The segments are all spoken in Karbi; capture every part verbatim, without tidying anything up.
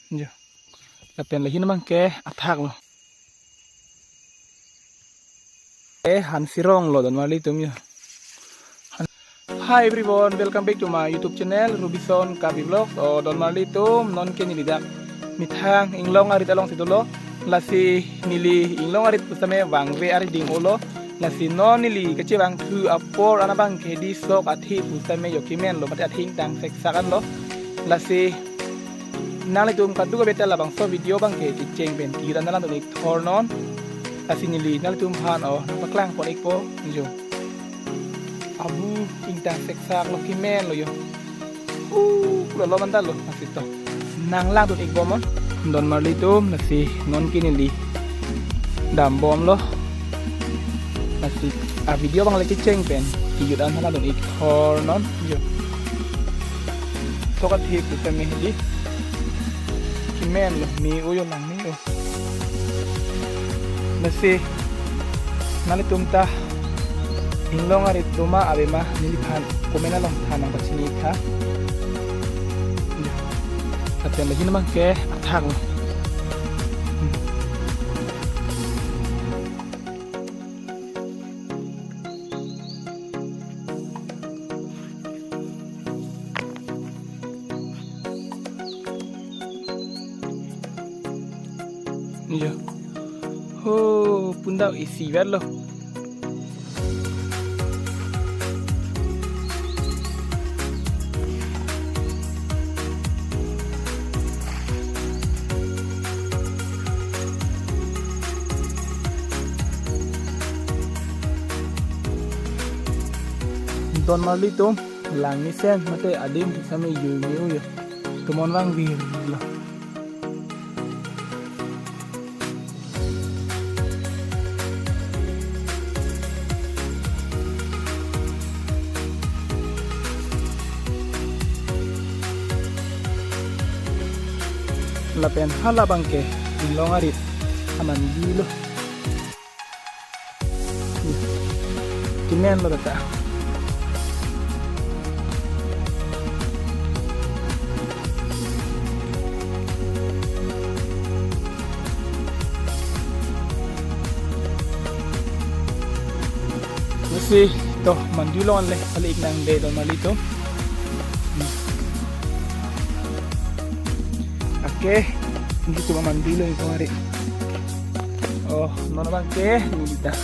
Jo. Lapen lahin abangke athak lo. Eh, Hansirong lo don marli atum jo. Hi everyone, welcome back to my YouTube channel, Rubison Karbi Vlogs. O don marli atum, non ke neli dak methang inglong arit alongsi dolo. Lasi neli inglong arit pusitame vangve ari ding-olo. Lasi non neli kachevangthu apor an abangke hedi sok athe pusitame jo kemen lo, mate athe ingtang seksak an lo. Lasi nanglitum kadokave ta labangso video abangke checheng pen kira nanglangdun-ik thornon. Lasi neli nanglitum aphan o nangpaklang pon-ikpo jo. Abu ingtang seksak lo, kemen lo jo. Uh, pulo lo mantha lo, lasi to nanglangdun-ikbom non. Don marli atum, lasi non ke neli dambom lo. Lasi a video abang le kecheng pen kejut an nanglangdun-ik thornon jo. Sok athe pusitame hedi kemen lo, me-o jo, lang me-o. Lasi nanglitum ta inglong arit doma ave ma neliphan comment along tha nangpachini tha. Lapen lahin abangke athak lo. Iya. Ho, pundau isi ver lo. Don marli atum, lang mesen mate adim sami yui miu ya. Tomon vangvir lo. Lapen hala abangke inglong arit amandi lo. Kemen lo tata. Lasi to mandi along le, kali-ik nangde don marli atum. Oke, ini cuma mandi lo itu hari. Oh, non abangke, ini kita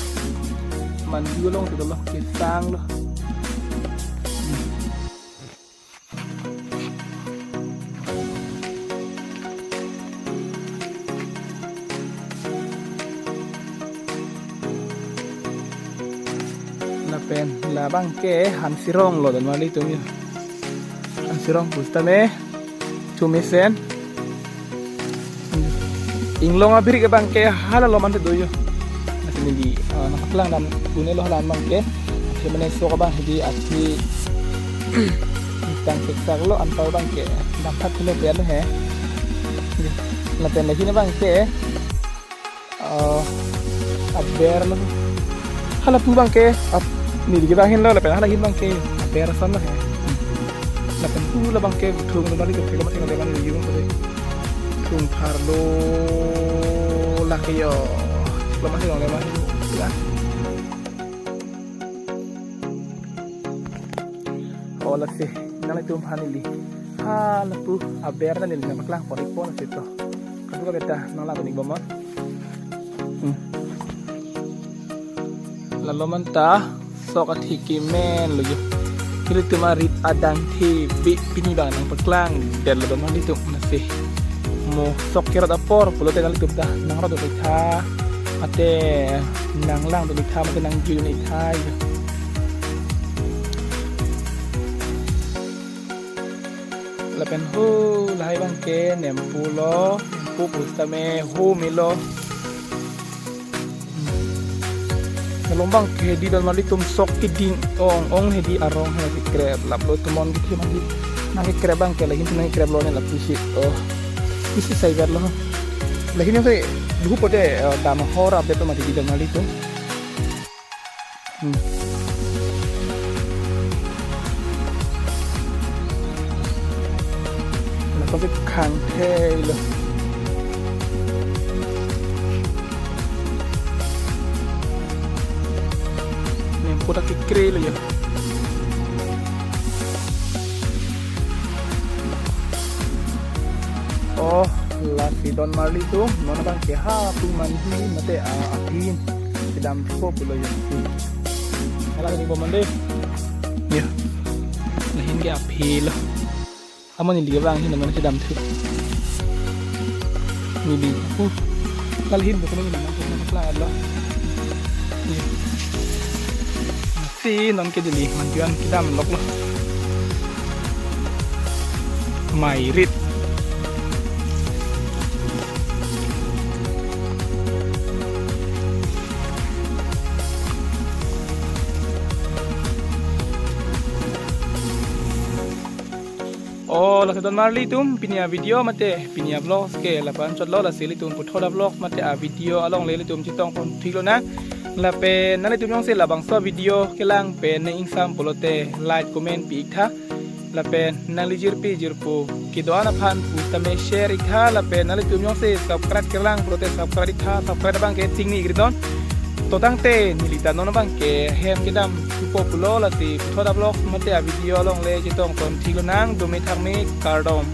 mandi along, kita lo, kesang lo. Lapen labangke Hansirong lo don marli atum ya. Hansirong pusitame chumesen. Inglong abirik abangke hala lo mantha do yo. Lasi neli, ah, nangpaklang dam un-e lo hala abangke. Athe mane sok abang hedi athe ingtang seksak lo, anpar abangke dam phat thelo ber lo he. Lapen lahin abangke, ah, aber lo. Hala pu abangke, ap, neli kevang ahin lo, lapen hala ahin abangke aber ason lo he. Lapen pu labangke thung lo, mari ke thek lo, mari ke thek lo, mari ke thek lo. Thung phar lo lake yo. Lo mari ke thek lo, mari ke thek lo. O lasi, nanglitum aphan neli hala pu aber ta neli nangpaklang pon-ikpo lasi to. Kadokave ta nanglangdun-ikbom. Hmm. Lalo mantha sok athe kemen lo jo. Ilitum arit adang the bi pini abang nangpaklangdet lo don marli atum lasi. Mo sok kerot apor pulote nanglitum ta nangrotdun-ik tha. Mate nanglangdun-ik tha, mate nangjuidun-ik tha jo. Lapen ho lahai abangke nempu lo, nempu pusitame ho melo. Nalom abangke hedi don marli atum sok keding ong-ong hedi arong he kekrep lap lo, tomon kethe mati. Nangkekrep abangke lahin nangkekrep lo ne lapusi. Oh. Isi sai ver lo. Lahin yang sai duhu pote, eh, dam hor update lo mati hedi don marli atum. Hmm. Lapen Kasi khang thelo. Ningpu ta kekre lo ya. Oh, lasi don marli atum, non abang ke ha pu manhi mate, ah, aphi kedamthupo pulo ya. Hala ni bo mande. Ya. Lahin ke aphi lo. Amat neli abang hin naman kedamthu. Neli. Uh. Kal hin ko neli naman ko kla lo. Iya. Si non ke neli manjuan kedam lok lo. Mairit. Oh, lasi don marli atum, pini a-video mate pini a-vlogs ke lapu-an chotlo. Lasi ilitum puthot a-vlogs mate a-video along le ilitum chetongpon thik lonang. Lapen nanglitum jongsi labangso video kelang pen ning ingsam pulote like, comment pi-ik tha. Lapen nangli jirpi jirpo kedo-an aphan pu tame share-ik tha. Lapen nanglitum jongsi subscribe kelang pulote subscribe-ik tha. Subscribe abang ke chingni-ik ri don. To tangte neli ta non abang ke hem kedamthupo pulo. Lasi puthot a-vlogs mate a-video along le chetongpon thik lonang. Dome thakme, kardom.